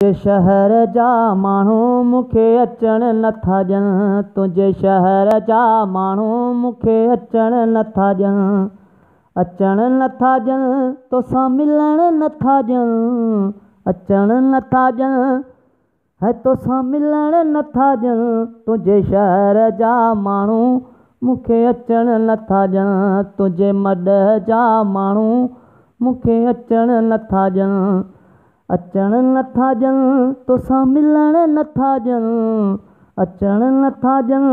شهر جا ماڻهو مون کي اچڻ نٿا ڏين، تنهنجي شهر جا ماڻهو مون کي اچڻ نٿا ڏين، اچڻ نٿا ڏين، توسان ملڻ نٿا ڏين، اچڻ نٿا ڏين، هي توسان ملڻ نٿا ڏين، تنهنجي شهر جا ماڻهو مون کي اچڻ نٿا ڏين، تنهنجي مڏ جا ماڻهو مون کي اچڻ نٿا ڏين، اچڻ نٿا ڏين، توسان ملڻ نٿا ڏين، اچڻ نٿا ڏين،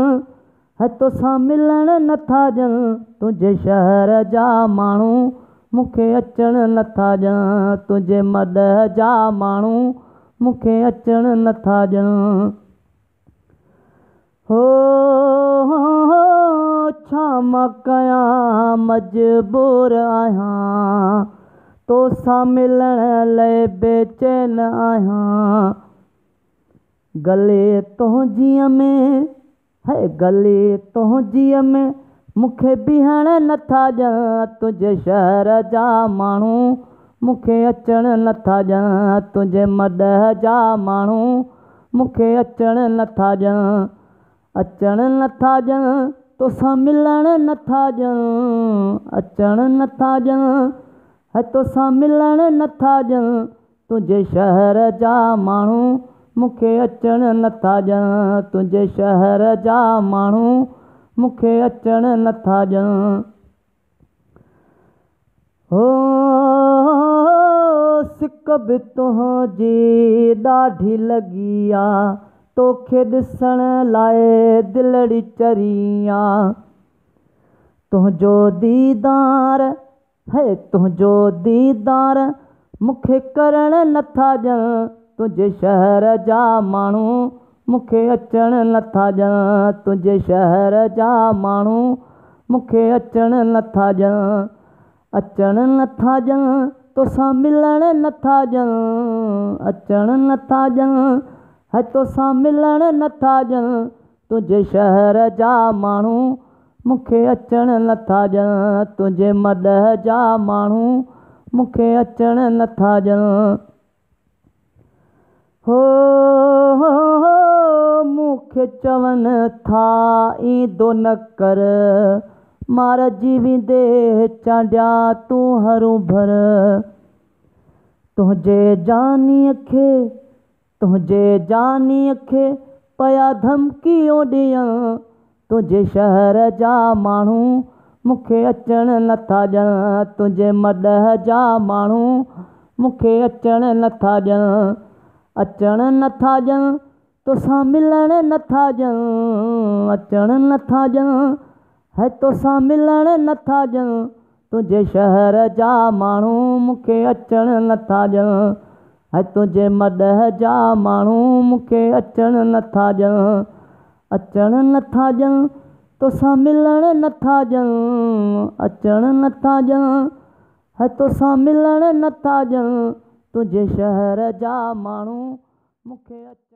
هي توسان ملڻ نٿا ڏين، تنهنجي شهر جا ماڻهو مون کي اچڻ نٿا ڏين، تنهنجي مڏ جا ماڻهو مون کي اچڻ نٿا ڏين. هو ڇا مان ڪيان مجبور آهيان، توسان ملڻ لئي بيچين آهيان، گلي تنهنجيءَ ۾ هي گلي تنهنجيءَ ۾ مون کي بيهڻ نٿا ڏين، تنهنجي شهر جا ماڻهو مون کي اچڻ نٿا ڏين، تنهنجي مڏ جا ماڻهو مون کي اچڻ نٿا ڏين، اچڻ نٿا ڏين، توسان ملڻ نٿا ڏين، اچڻ نٿا ڏين، هي توسان ملڻ نٿا ڏين، تنهنجي شهر جا ماڻهو مون کي اچڻ نٿا ڏين، تنهنجي شهر جا ماڻهو مون کي اچڻ نٿا ڏين. هو سڪ به تنهنجي ڏاڍي لڳي آ، توکي ڏسڻ لاءِ دلڙي چري آ، تنهنجو ديدار هي تنهنجو ديدار مون کي ڪرڻ نٿا ڏين، تنهنجي شهر جا ماڻهو مون کي اچڻ نٿا ڏين، تنهنجي شهر جا ماڻهو مون کي اچڻ نٿا ڏين، اچڻ نٿا ڏين، توسان ملڻ نٿا ڏين، اچڻ نٿا ڏين، هي توسان ملڻ نٿا ڏين، تنهنجي شهر جا ماڻهو مون کي اچڻ نٿا ڏين، تنهنجي مڏ جا ماڻهو مون کي اچڻ نٿا ڏين. هو مون کي چون ٿا ايندو نه ڪر، مارجي ويندي چانڊيا تون هرون ڀر، تنهنجي جانيءَ کي تنهنجي جانيءَ کي پيا ڌمڪيون ڏين، تنهنجي شهر جا ماڻهو مون کي اچڻ نٿا ڏين، تنهنجي مڏ جا ماڻهو مون کي اچڻ نٿا ڏين، اچڻ نٿا ڏين، توسان ملڻ نٿا ڏين، اچڻ نٿا ڏين، هي توسان ملڻ نٿا ڏين، تنهنجي شهر جا ماڻهو مون کي اچڻ نٿا ڏين، هي تنهنجي مڏ جا ماڻهو مون کي اچڻ نٿا ڏين، اچڻ نٿا ڏين، توسان ملڻ نٿا ڏين، اچڻ نٿا ڏين، هي توسان ملڻ نٿا ڏين، تنهنجي شهر جا ماڻهو مون کي.